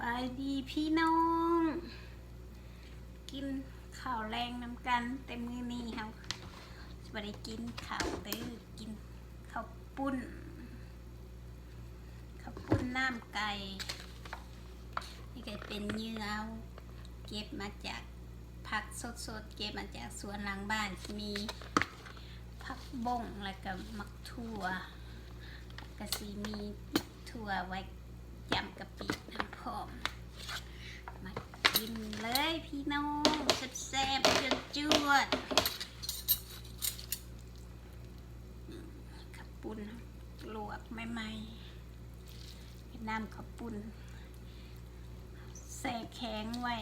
ບາຍດີພີ່ນ້ອງ ກິນເຂົ້າແລງນຳກັນ ແຕ່ມື້ນີ້ເຮົາຊິບໍ່ໄດ້ກິນເຂົ້າເດີ້ ກິນເຂົ້າປຸ້ນ ເຂົ້າປຸ້ນນ້ຳໄກ່. ນີ້ກໍເປັນເຫຍື່ອ ເອົາເກັບມາຈາກຜັກສົດໆ ເກັບມາຈາກສວນຫຼັງບ້ານ ມີຜັກບົ້ງ ແລ້ວກໍໝາກຖົ່ວ ແລ້ວກໍຊິມີໝາກຖົ່ວໄວ້ ຈ້ຳກະປິນຳພ້ອມ. ມາກິນເລີຍພີ່ນ້ອງ ແຊບໆ ຈວດໆ. ເຂົ້າປຸ້ນລວກໃໝ່ໆ ເປັນນ້ຳເຂົ້າປຸ້ນແຊ່ແຂງໄວ້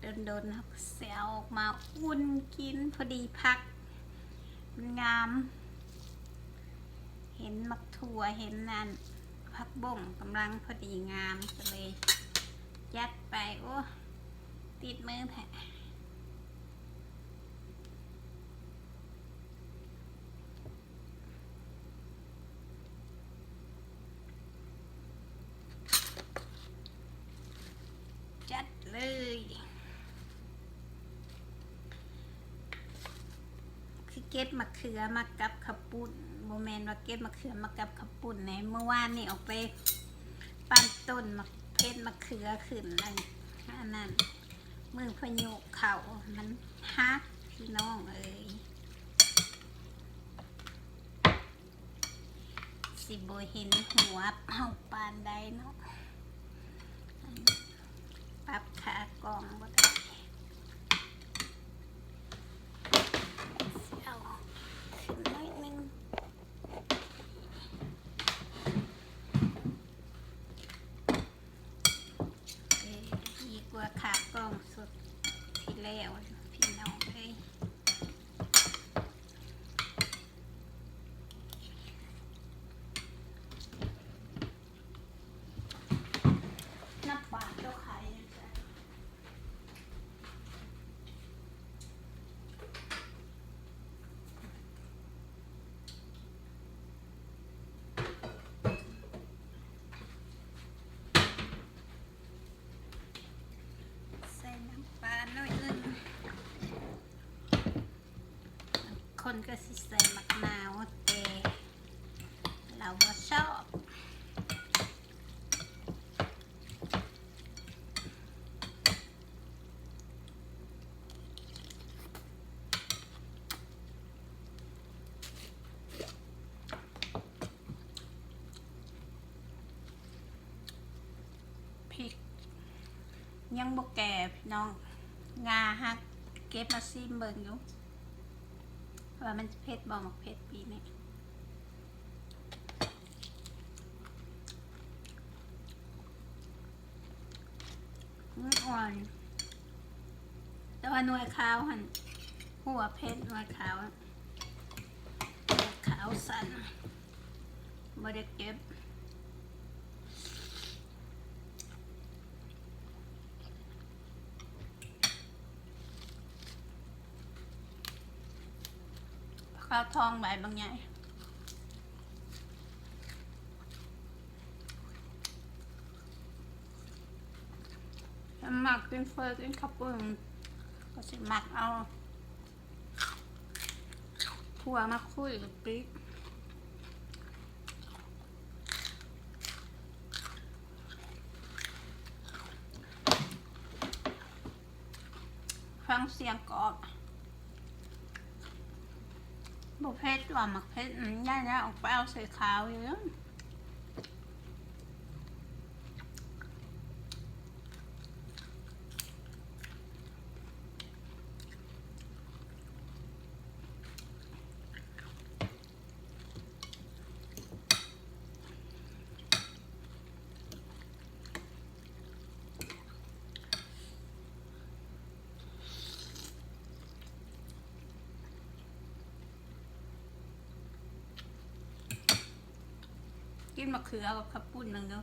ດົນໆ ເຮົາກໍຊິເອົາອອກມາອຸ່ນກິນ. ພໍດີຜັກມັນງາມ ເຫັນໝາກຖົ່ວ ເຫັນອັນຜັກບົ້ງກຳລັງພໍດີງາມ ກໍເລີຍຈັດໄປ. ໂອ້ ຕິດມືແທ້. ຈັດເລີຍ ຄືເກັບໝາກເຂືອມາກັບເຂົ້າປຸ້ນ ບໍ່ແມ່ນວ່າເກັບໝາກເຂືອມາກັບເຂົ້າປຸ້ນແນ່. ມື້ວານນີ້ອອກໄປປັ່ນຕົ້ນໝາກເຜັດໝາກເຂືອຂຶ້ນ ອັນນັ້ນ ມື້ພາຍຸເຂົ້າມັນຫັກ ພີ່ນ້ອງເອີຍ. ຊິບໍ່ເຫັນຫົວເຮົາປານໃດເນາະ. ປັບຂາກ້ອງບໍ່ໄດ້ ເອົາຂຶ້ນໜ້ອຍໜຶ່ງ. ເອີ ດີກວ່າຂາກ້ອງຊຸດທີ່ແລ້ວ ພີ່ນ້ອງເອີຍ. ນ້ຳປາຕົວໄຂ່ ໃສ່ນ້ຳປາໜ້ອຍໜຶ່ງ ຄົນກໍຊິໃສ່ໝາກນາວ ແຕ່ລາວບໍ່ຊອບ. ພິກຍັງບໍ່ແກ່ພີ່ນ້ອງ ງາຫັກ ເກັບມາຊີມເບິ່ງຢູ່ ວ່າມັນຊິເຜັດບໍ່ ໝາກເຜັດປີນີ້. ມັນອ່ອນ ແຕ່ວ່າໜ່ວຍຂາວຫັ້ນ ຮູ້ວ່າເຜັດ ໜ່ວຍຂາວ ຂາວສັ້ນ ບໍ່ໄດ້ເກັບ. ຜັກກາດທອງໃບບັກໃຫຍ່. ຄັນມັກກິນເຝີກິນເຂົ້າປຸ້ນ ກໍຊິມັກເອົາຖົ່ວມາຄຸຍກະປິ. ຟັງສຽງກອບ ບໍ່ເຜັດວ່າ ໝາກເຜັດ ອືມ ຢ້ານເອົາໄປເອົາໃສ່ຂາວຢູ່. ກິນໝາກເຂືອກັບເຂົ້າປຸ້ນນຳເດີ້.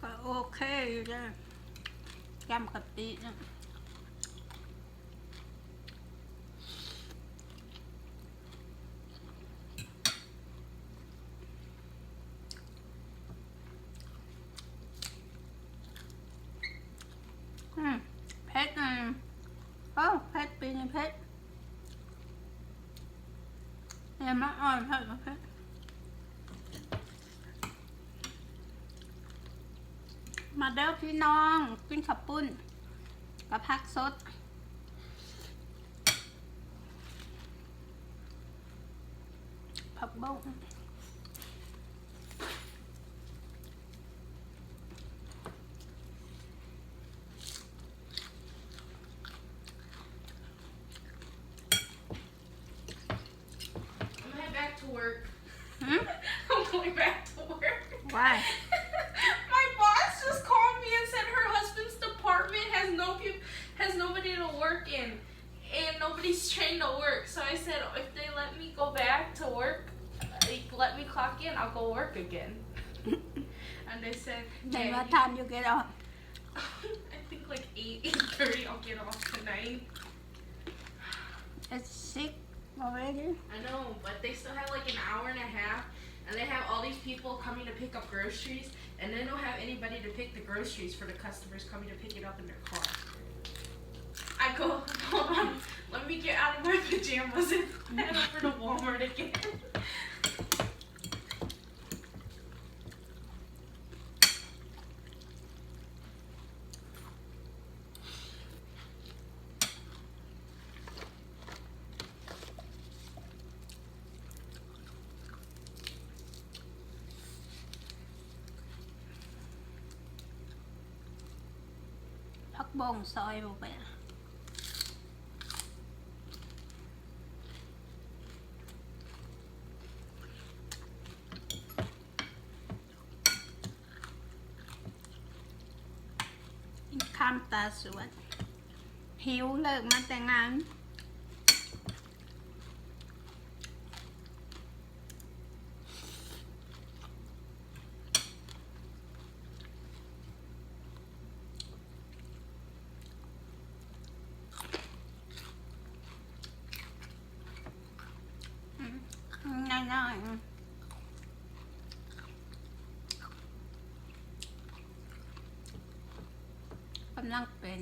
ກໍໂອເຄຢູ່ເດີ້. ຈ້ຳກະປິນະ. ອືມ ເຜັດ ອືມ ໂອ້ ເຜັດ ປີນີ້ເຜັດ. ເອີ ມາອ່ອນເຜັດ ມາເຜັດ. ມາເດີພີ່ນ້ອງ ກິນເຂົ້າປຸ້ນກັບຜັກສົດ ຜັກບົ້ງ. I'm gonna head back to work. Hmm? I'm going back to work. Why? My boss just called me and said her husband's department has no peop-, has nobody to work in, and nobody's trained to work. So I said, "If they let me go back to work, like, let me clock in, I'll go work again." And they said, "Then what time you get off?" I think, like, eight, eight thirty, I'll get off tonight. It's six already. I know, but they still have, like, an hour and a half, and they have all these people coming to pick up groceries, and they don't have anybody to pick the groceries for the customers coming to pick it up in their car. I go, "Hold on, let me get out of my pajamas and head over to Walmart again." ຜັກບົ້ງຊອຍບໍ່ເປັນ. ຂ້າມຕາສວນ ຫິວ ເລີກມາແຕ່ງານ. ອືມ ງ່າຍໆ ອືມ ກຳລັງເປັນ.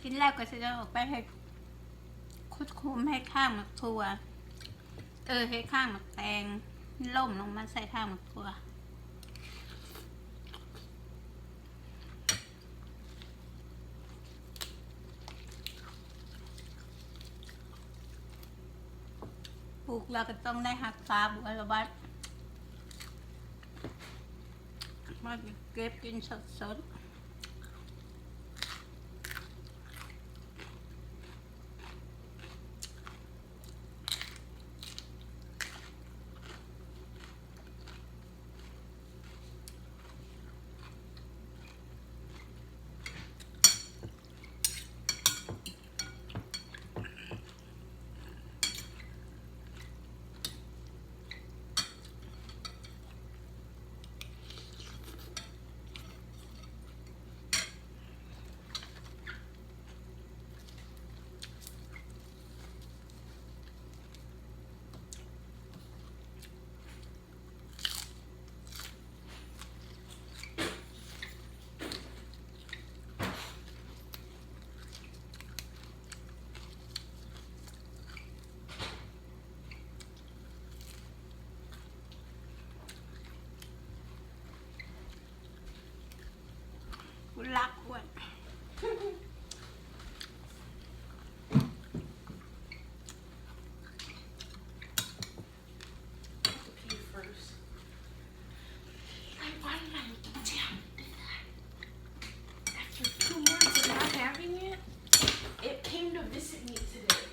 ກິນແລ້ວກໍຊິໄດ້ອອກໄປເຮັດ ຂຸດຂຸມເຮັດຂ້າງໝາກຖົ່ວ ເອີ ເຮັດຂ້າງໝາກແຕງ ມັນລົ້ມລົງມາໃສ່ຂ້າງໝາກຖົ່ວ. ປູກແລ້ວກໍຕ້ອງໄດ້ຮັກສາບຸວລະບັດ ມາເກັບກິນສົດໆ. ອ ລັກອ້ວນ. Pee first. I won my damn dinner. After two months of not having it, it came to visit me today.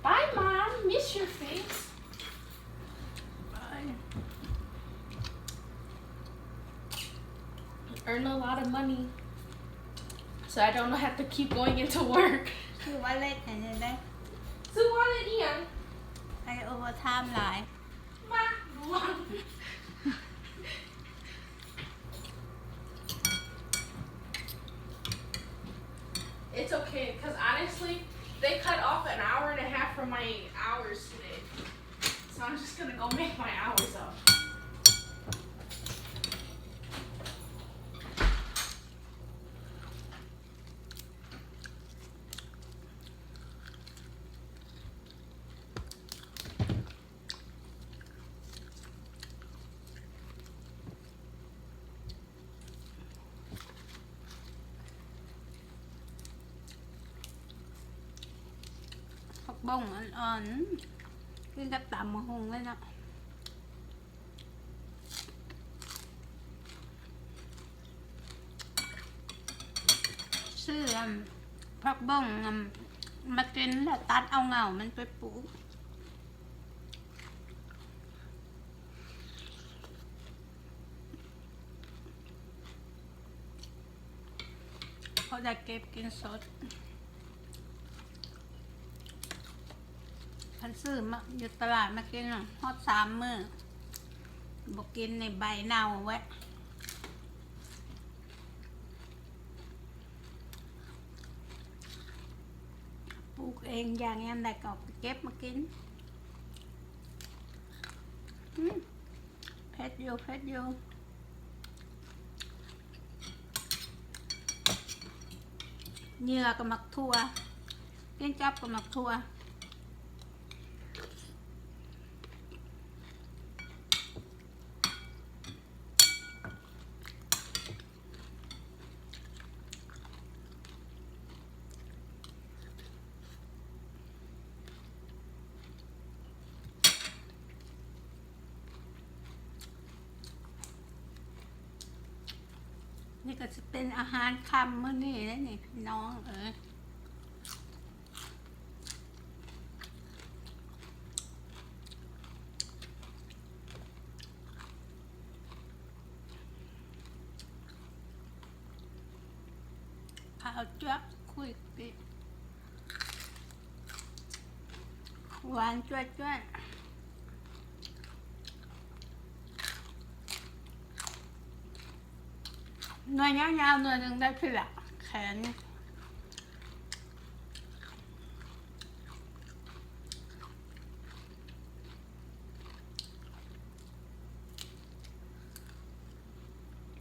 ไป้ Mom, miss your face. Bye. Earn a lot of money so I don't have to keep going into work. ຊື້ວໍເລັດໃຫ້ແດ່. ຊື້ວໍເລັດອີ່ຫຍັງ? ໃຫ້ໂອເວີທາມຫຼາຍ. ມາລວງ. It's okay, 'cause honestly, they cut off an hour and a half from my hours today. So I'm just gonna go make my hours up. ຜັກບົ້ງອ່ອນໆ ກິນກັບຕຳບັກຫຸ່ງເລີຍເນາະ. ຊື້ອັນ ຜັກບົ້ງອັນ ມາກິນ ແລ້ວຕັດເອົາເຫງົ້າມັນໄປປູກ. ເພາະໄດ້ເກັບກິນສົດ. ຄັນຊື້ມາຢູ່ຕະຫຼາດມາກິນຮອດສາມມື້ ບໍ່ກິນນີ້ໃບເນົ່າແວະ. ປູກເອງ ຢາກຍາມໃດກໍເກັບມາກິນ. ອືມ ເຜັດຢູ່ ເຜັດຢູ່. ເຫຍື່ອກໍໝາກຖົ່ວ ກິນກັບກໍໝາກຖົ່ວ. ນີ້ກໍຊິເປັນອາຫານຄ່ຳມື້ນີ້ເດ້ນີ້ ພີ່ນ້ອງເອີຍ. ຂາວຈັ້ວະຄຸຍປິ ຫວານຈ້ວຍໆ. ໜ່ວຍຍາວໆ ໜ່ວຍໜຶ່ງໄດ້ພີ້ລະແຂນ.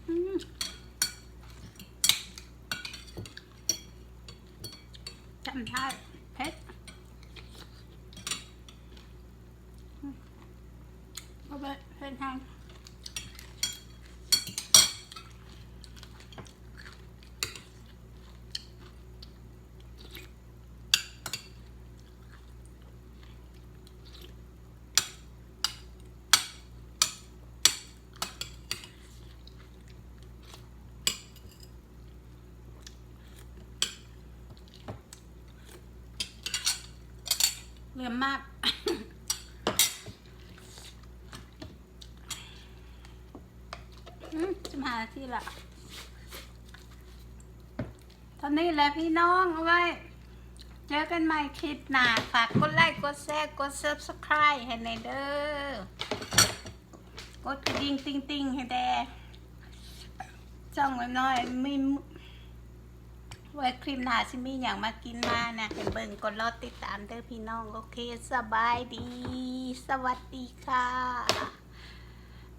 ອືມ ຈຳໄດ້ ເຜັດ. ອືມ ບໍ່ເຜັດ ເຜັດແຮງ. ເຫຼືອມາກ. ອືມ ສິບຫ້ານາທີລະ ເທົ່ານີ້ແຫຼະພີ່ນ້ອງ ເອົາໄວ້ເຈີກັນໃໝ່ຄລິບໜ້າ ຝາກກົດໄລ ກົດແຊ ກົດ Subscribe ໃຫ້ແດ່ເດີ ກົດກະດິ່ງຕິ່ງໆ ໃຫ້ແດ່ ຊ່ອງນ້ອຍໆ ມີ ໄວ້ຄລິບໜ້າຊິມີຫຍັງມາກິນມານະ ໃຫ້ເບິ່ງ ກໍລໍຕິດຕາມເດີພີ່ນ້ອງ ໂອເຄ ສະບາຍດີ ສະຫວັດດີຄ່ະ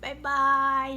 ບາຍບາຍ.